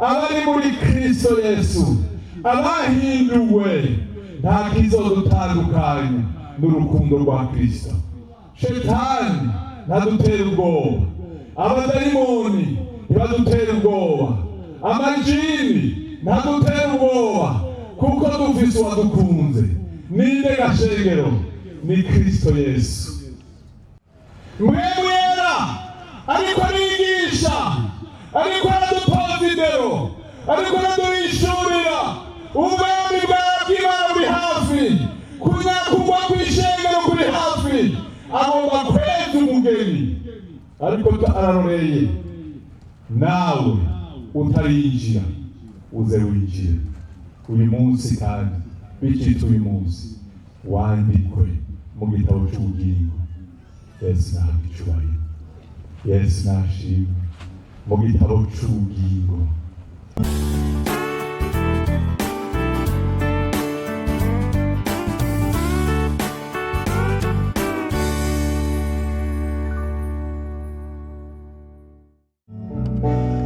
Abari muri Kristo Yesu, abahinduwe, nta kizodutandukanya n'urukundo rwa Kristo. Shetani ntadutera ubwoba, abadayimoni ntibadutera ubwoba, amajini ntadutera ubwoba, kuko dufise uwadukunze. Ninde gashengero? Ni Kristo Yesu. Mpwemu Yera ariko arigisha, ariko aradutoza indero, ariko araduhishurira ubwami bw'Imana buri hafi, kunyakugwa kw'ishengero kuri hafi. Agomba kweza umugeni, ariko araroreye. Nawe utarinjira, uze winjire uyu munsi, kandi bicitse uyu munsi wandikwe mu gitabo cy'ubugingo. Yesu nahabwe icyubahiro, Yesu nashimwe mu gitabo cy'ubugingo.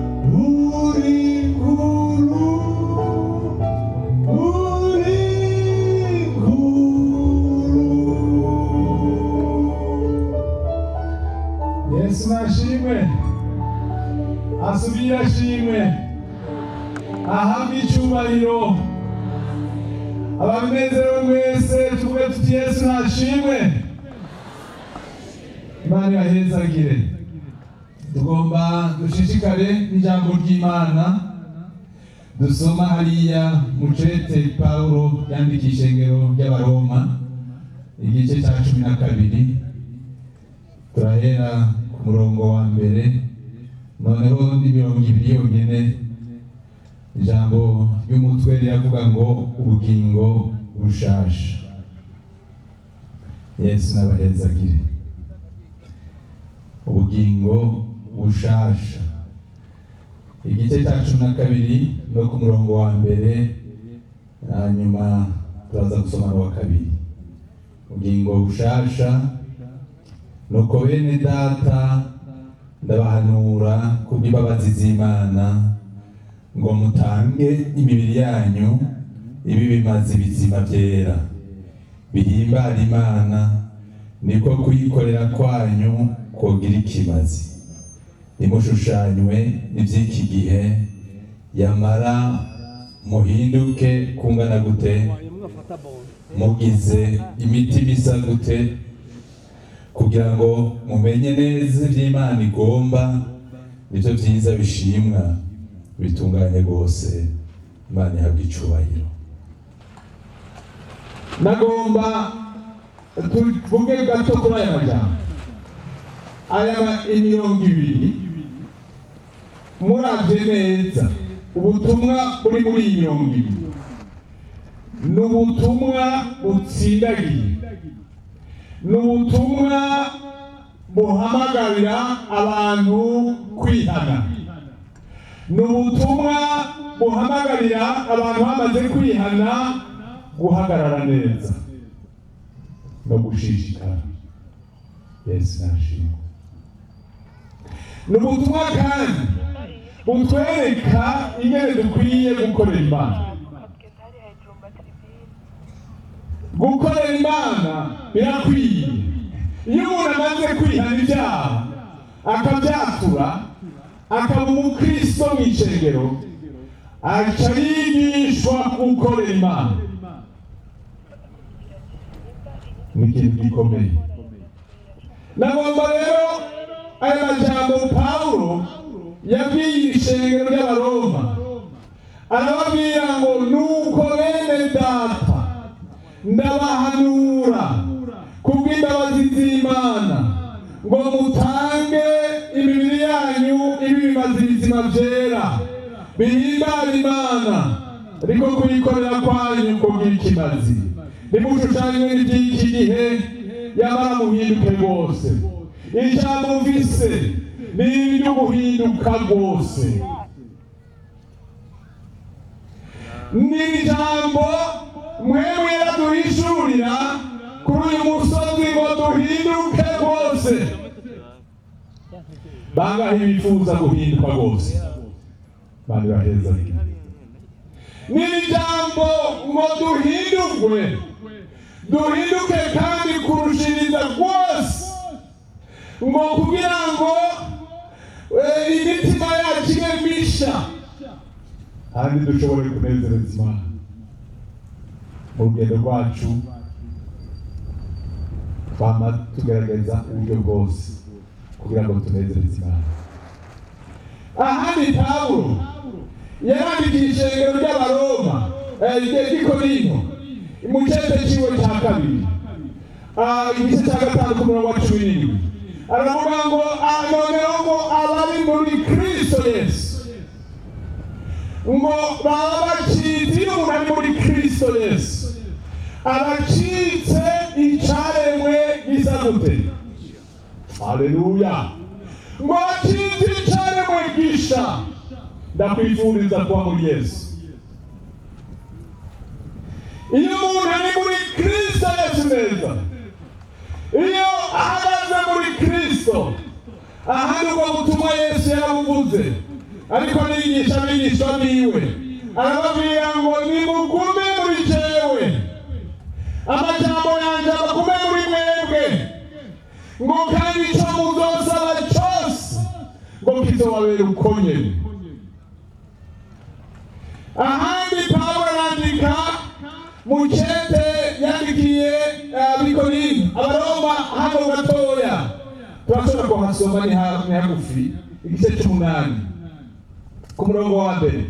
Uri nkuru, uri nkuru. Yesu nashimwe, asubire ashimwe, ahabwe icyubahiro. Ababinezerewe mwese tuvuge tuti: "Yesu nashimwe." Imana ibahezagire. Tugomba dushishikare n'ijambo ry'Imana dusoma hariya mu cete Pawulo yandikiye ishengero ry'Abaroma, igice cya 12. Turahera ku murongo wa mbere, noneho n'imirongo 2 yonyine. Ijambo ry'umutwe riravuga ngo: "Ubugingo bushasha." Yesu n'abahezagire. Ubugingo bushasha, igice cya 12 no ku murongo wa mbere, hanyuma turaza gusoma n'uwa kabiri. Ubugingo bushasha. Nuko bene Data, ndabahanura kubw'imbabazi z'Imana ngo mutange imibiri yanyu ibi bimaze bizima byera bihimbara Imana, niko kuyikorera kwanyu kogira ikimazi. Ntimushushanywe n'iby'iki gihe, yamara muhinduke kungana gute? Mugize imitima isa gute? Kugira ngo mumenye neza iby'Imana igomba, nibyo byiza bishimwa bitunganye rwose. Imana ihabwa icubahiro. Nagomba tuvuge gato kuri aya majambo, aya imirongo 2. Muravye neza, ubutumwa buri muri iyi mirongo 2 ni ubutumwa butsindagiye, ni ubutumwa buhamagarira abantu kwihana, ni ubutumwa buhamagarira abantu bamaze kwihana guhagarara neza no gushishikara. Yesu nashimwe. Ni ubutumwa kandi butwereka ingene dukwiye gukorera Imana. Gukorera Imana birakwiye. Iyo umuntu amaze kwihana ibyaha, akabyatura, akaba umukristo mu icengero, aca yigishwa gukorera Imana. Ni ikintu gikomeye. Nagomba rero aya majambo Pawulo yabwiye ishengero ry'Abaroma, arababwira ngo: "Nuko bene Data, ndabahanura kubw'imbabazi z'Imana ngo mutange imibiri yanyu ibe ibimazi bizima byera bihimbara Imana, ariko kuyikorera kwanyu kugira ikimazi. Ntimushushanywe n'iby'iki gihe, yamara muhinduke rwose." Ijambo mvise ni iryo guhinduka rwose, ni ijambo Mpwemu yaraduhishurira kuri uyu musozi ngo duhinduke rwose. Bangahe bifuza guhinduka rwose? Bari bahezanye n'iri jambo ngo duhindurwe, duhinduke kandi kurushiriza rwose, ngo kugira ngo imitima yacu ibe misha kandi dushobore kunezereza Imana mu rugendo rwacu. Twama tugerageza uburyo bwose kugira ngo tunezereze Imana. Ahandi Pawulo yarandikiye ishengero ry'Abaroma, ry'i Korinto, mu cete ciwe cya kabiri, igice cya 5 ku murongo wa 17, aravuga ngo noneho ngo abari muri Kristo Yesu ngo baba bacitse. Iyo umuntu ari muri Kristo Yesu, abacitse icaremwe gisa gute? Haleluya! Ngo acitse icaremwe gisha. Ndakwifuriza kuba muri Yesu. Iyo umuntu ari muri Kristo Yesu neza, iyo ahagaze muri Kristo, ahandi ubwo butumwa Yesu yarabuvuze ariko niyigisha abigishwa biwe, arababwira ngo nimugume muri jewe, amajambo yanje abagume muri mwebwe, ngo kandi ico muzosaba cose ngo kizobabera uko nyene. Ahandi Pawulo arandika mu cete yandikiye ab'Ikorinto, Abaroma, hano gatoya turashobora kuhasoma, ni hagufi, igice c'umunani ku murongo wa mbere: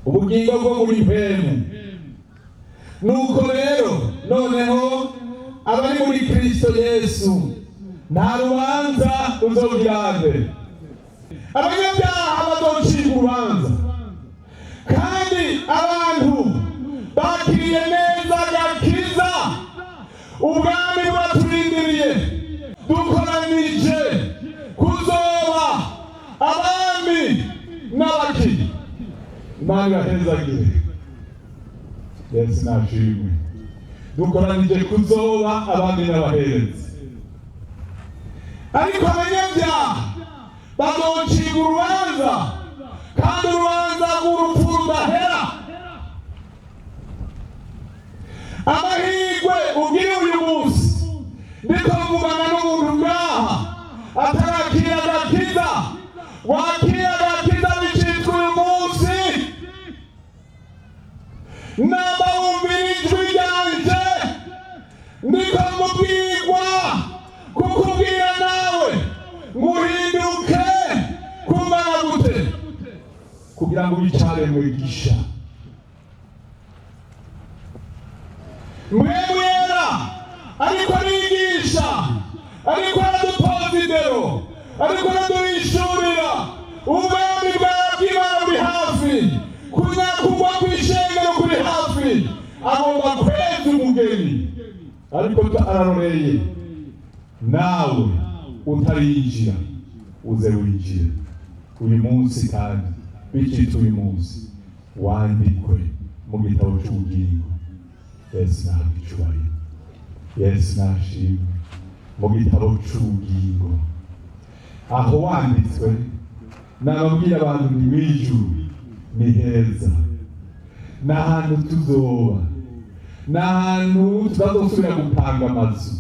ubugingo bwo muri mpemu. Nuko rero noneho abari muri Kristo Yesu nta rubanza ruzogirande. Abanyabyaha bazocibwa urubanza, kandi abantu bakiriye neza agakiza, ubwami buraturindiriye. Dukoranije kuzoba abami n'abakiri. Imana ibahezagire. Yesu nashimwe. Dukoranije kuzoba abami n'abaherezi, ariko abanyabyaha bazocibwa urubanza, kandi urubanza rw'urupfu rudahera. Amahirwe ugira uyu munsi, ndiko mvugana n'umuntu ngaha atarakira agakiza, wakira agakiza bicitwa uyu munsi. Namba wumvira ijwi ryanje, ndiko mubwirwa kukubwira nawe ngo uhinduke kungana gute kugira ngo wicare mwigisha Mpwemu Yera. Ariko arigisha, ariko aradutoza indero, ariko araduhishurira ubwami bw'Imana buri hafi, kunyakugwa kw'ishengero kuri hafi. Agomba kweza umugeni, ariko araroreye nawe utarinjira, uze winjire uyu munsi, kandi bicitse uyu munsi wandikwe mu gitabo cy'ubugingo. Yesu nahabwe icyubahiro, Yesu nashimwe. Mu gitabo cy'ubugingo aho wanditswe, nababwira abantu ni mw'ijuru, ni heza, ni ahantu tuzoba, ni ahantu tutazosubira gupanga amazu.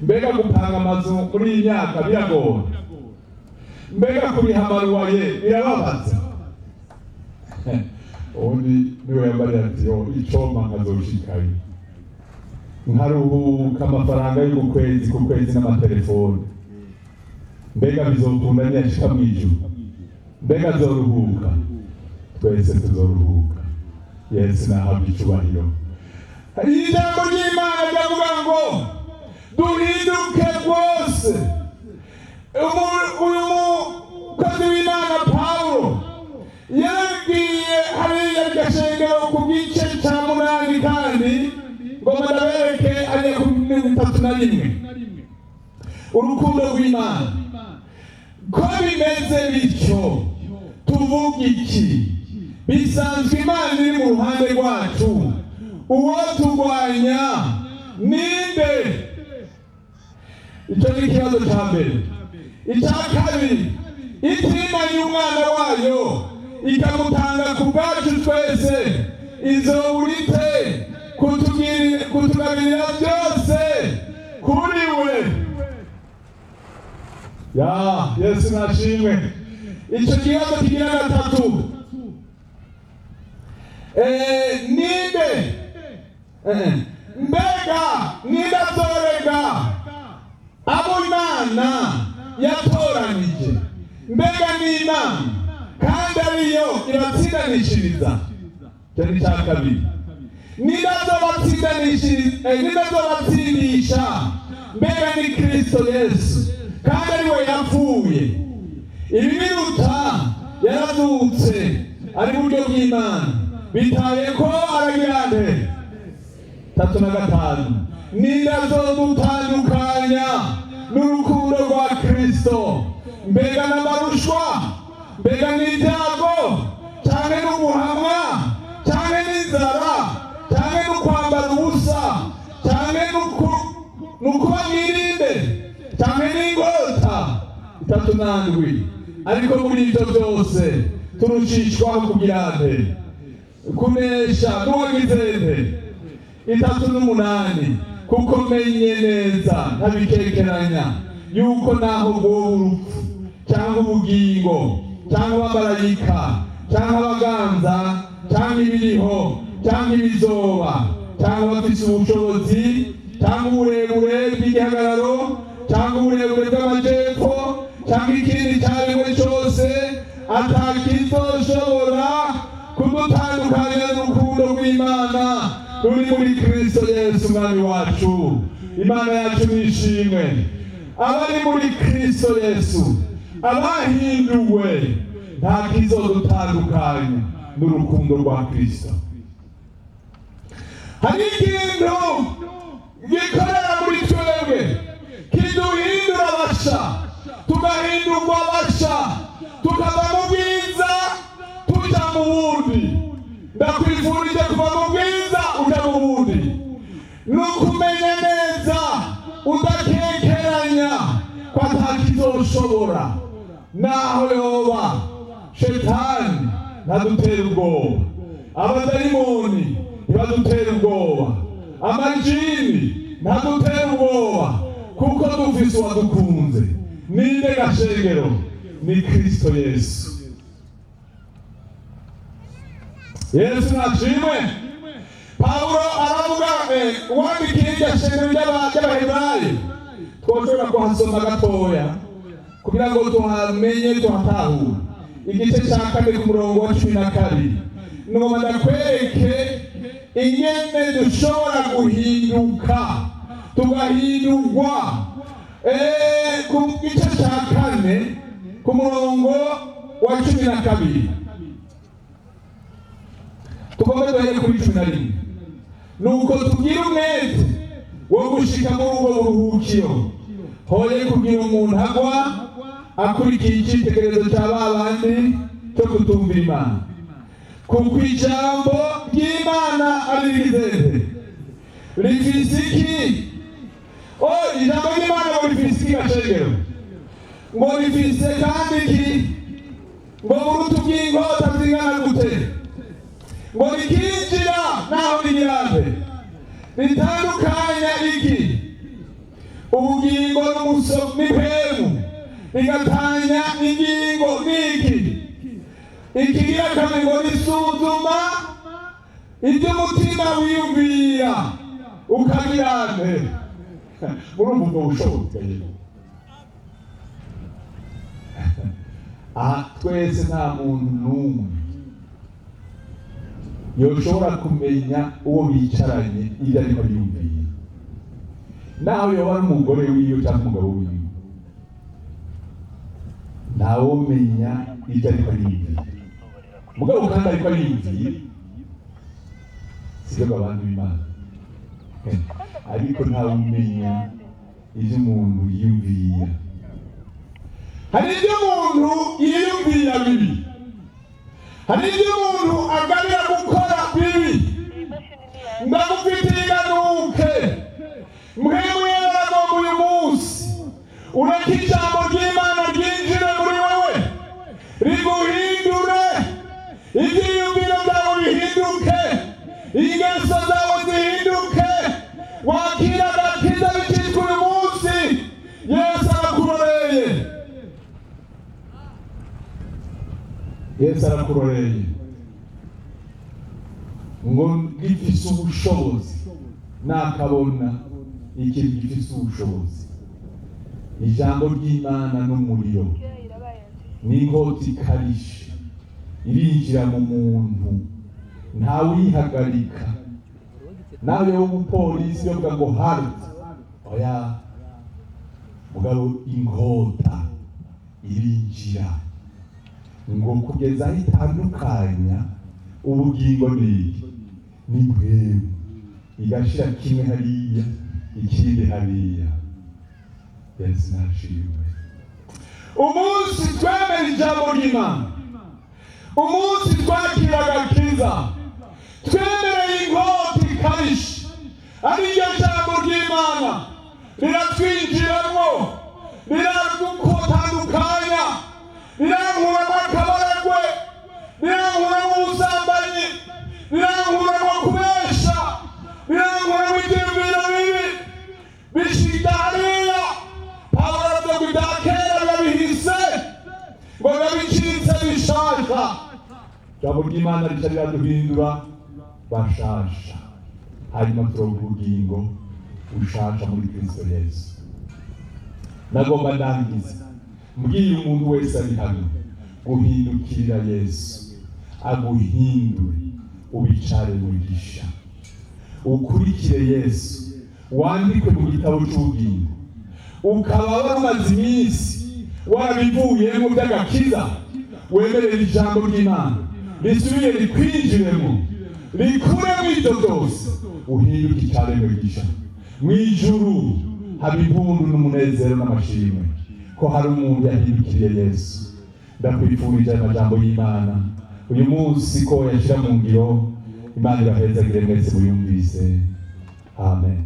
Mbega gupanga amazu muri iyi myaka biragora? Mbega kuriha amaruwaye birababaza? Ubundi niwe yambariye ati: "Yo, icompa nkazoshikayo nkaruhuka amafaranga yo ku kwezi ku kwezi n'amatelefone." Mbega bizokunda niyashika mw'ijuru? Mbega azoruhuka? Twese tuzoruhuka. Yesu nahabwa icubahiro. Ijambo ry'Imana ryavuga ngo duhinduke rwose. Uyu mukozi w'Imana Pawulo yabwiye hariya gashengero ku gice cya 8, kandi ngo ndabereke ariya ku 31, urukundo rw'Imana. Ko bimeze bityo, tuvuga iki? Bisanzwe Imana iri mu ruhande rwacu, uwo turwanya ninde? Icyo ni ikibazo cya mbere. Icya kabiri, Itimanye umwana wayo ikamutanga ku bwacu twese, izobura ite kutugabirira byose kuri we? Ya Yesu nashimwe. Icyo kibazo kigira gatatu: ninde, mbega ninde azorega abo Imana yatoranije? Mbega ni Imana, kandi ariyo ibatsindanishiriza. Icyo ni icya kabiri. Ninde azobatsindanishiriza, ninde azobatsindisha? Mbega ni Kristo Yesu, kandi ariwe yapfuye, ibi biruta, yarazutse, ari buryo bw'Imana, bitaye ko aragira nde? Tatu na gatanu: ninde azodutandukanya n'urukundo rwa Kristo? Mbega n'amarushwa, mbega n'ibyago, canke n'uguhamwa, canke n'inzara, canke n'ukwambara ubusa, canke n'ukuba mwirinde, canke n'ingota? 37: ariko muri ibyo byose turushishwaho kugira nte? Kunesha n'uwagize nte? 38: kuko menye neza ntabikekeranya yuko naho bwoba urupfu, cyangwa ubugingo, cyangwa abamarayika, cyangwa abaganza, cyangwa ibiriho, cyangwa ibizoba, cyangwa abafise ubushobozi, cyangwa uburebure bw'igihagararo, cyangwa uburebure bw'amajepfo, cyangwa ikindi cyaremwe cyose, atakizoshobora kudutandukanya n'urukundo rw'Imana ruri muri Kristo Yesu Umwami wacu. Imana yacu nishimwe. Abari muri Kristo Yesu, abahinduwe, nta kizodutandukanya n'urukundo rwa Kristo. Hari ikintu gikorera muri twebwe kiduhindura abasha, tugahindurwa abasha, tukava mu bwiza tuja mu bundi. Ndakwifurije kuva mu bwiza uja mu bundi. Ni ukumenya neza udakekeranya ko atakizoshobora, naho yoba shetani ntadutera ubwoba, abadayimoni ntibadutera ubwoba, amajini ntadutera ubwoba, kuko dufise uwadukunze. Ninde gashengero? Ni Kristo Yesu. Yesu nashimwe. Pawulo aravuga, uwandikiye iryo shengero ry'Abaheburayo, twoshobora kuhasoma gatoya kugira ngo tuhamenye, tuhatahure. Igice cya 2 ku murongo wa 12. Ngoma ndakwereke ingene dushobora guhinduka, tugahindurwa. Ku gice cya 4 ku murongo wa 12, tugomba duhere kuri 11: nuko tugira umwete wo gushika muri ubwo buruhukiro, hoye kugira umuntu agwa akurikiye icyitegererezo cya ba bandi cyo kutumvira Imana. Kuko ijambo ry'Imana ari rizeze, rifise iki? O ijambo ry'Imana ngo rifise iki gashengero? Ngo rifise kandi iki? Ngo burutu bw'inkota zingana gute? Ngo rikinjira naho rigirante, ritandukanya iki? Ubugingo n'umuso n'impemu, rigatanya ingingo n'iki? Ikigira kabiri, ngo risuzuma ibyo umutima wiyumvira ukagirante. Murumva ubwo bushobozi? Aha twese nta muntu n'umwe yoshobora kumenya uwo bicaranye ibyo ariko yumviye, naho yoba ari umugore wiwe cyangwa umugabo wiwe, ntawomenya ibyo ariko yumviye. Mugabo kandi ariko yumviye sibyo ngo abantu b'Imana, ariko ntawumenya ibyo umuntu yiyumviye. Hari ibyo umuntu yiyumvira bibi, hari ibyo umuntu agabira gukora bibi. Ndagufitiye iganuke mwemwe yaragomba uyu munsi ureke ijambo ry'Imana ryinjire muri wewe. Yesu arakuroreye ngo gifise ubushobozi, nakabona ikintu gifise ubushobozi. Ijambo ry'Imana n'umuriro n'inkota ikarishe, irinjira mu muntu, ntawihagarika. Nawe w'umupolisi yovuga ngo halt, oya, mugabo inkota irinjira ngo kugeza aho itandukanya ubugingo n'iki n'impwemu, igashira kimwe hariya, ikindi hariya. Yesu nashimwe. Umunsi twemera ijambo ry'Imana, umunsi twakira agakiza, twemereye inkota ikarishe ariryo jambo ry'Imana, riratwinjiramwo, riradukotandukanya, rirankuramo akabaragwe, rirankuramo ubusambanyi, rirankuramo kubesha, rirankuramo ibyiyumviro bibi, bishika hariya. Pawulo aravuga ngo ibya kera biba bihise, ngo biba bicitse bishasha. Ijambo ry'Imana rica riraduhindura bashasha, hanyuma turonka ubugingo bushasha muri Kristo Yesu. Nagomba ndangiza mbwiye umuntu wese ari hano guhindukirira Yesu, aguhindure ubicare mugisha, ukurikire Yesu, wandikwe mu gitabo c'ubugingo. Ukaba wamaze iminsi warabivuyemo by'agakiza, wemerera ijambo ry'Imana risubire rikwinjiremo, rikuremo ibyo byose, uhinduke icaremwe gisha. Mu ijuru haba impundu n'umunezero n'amashimwe ko hari umuntu yahindukiriye Yesu. Ndakwifurije amajambo y'Imana uyu munsi ko yashyira mu ngiro. Imana ibahezagire mwese muyumvise. Amen.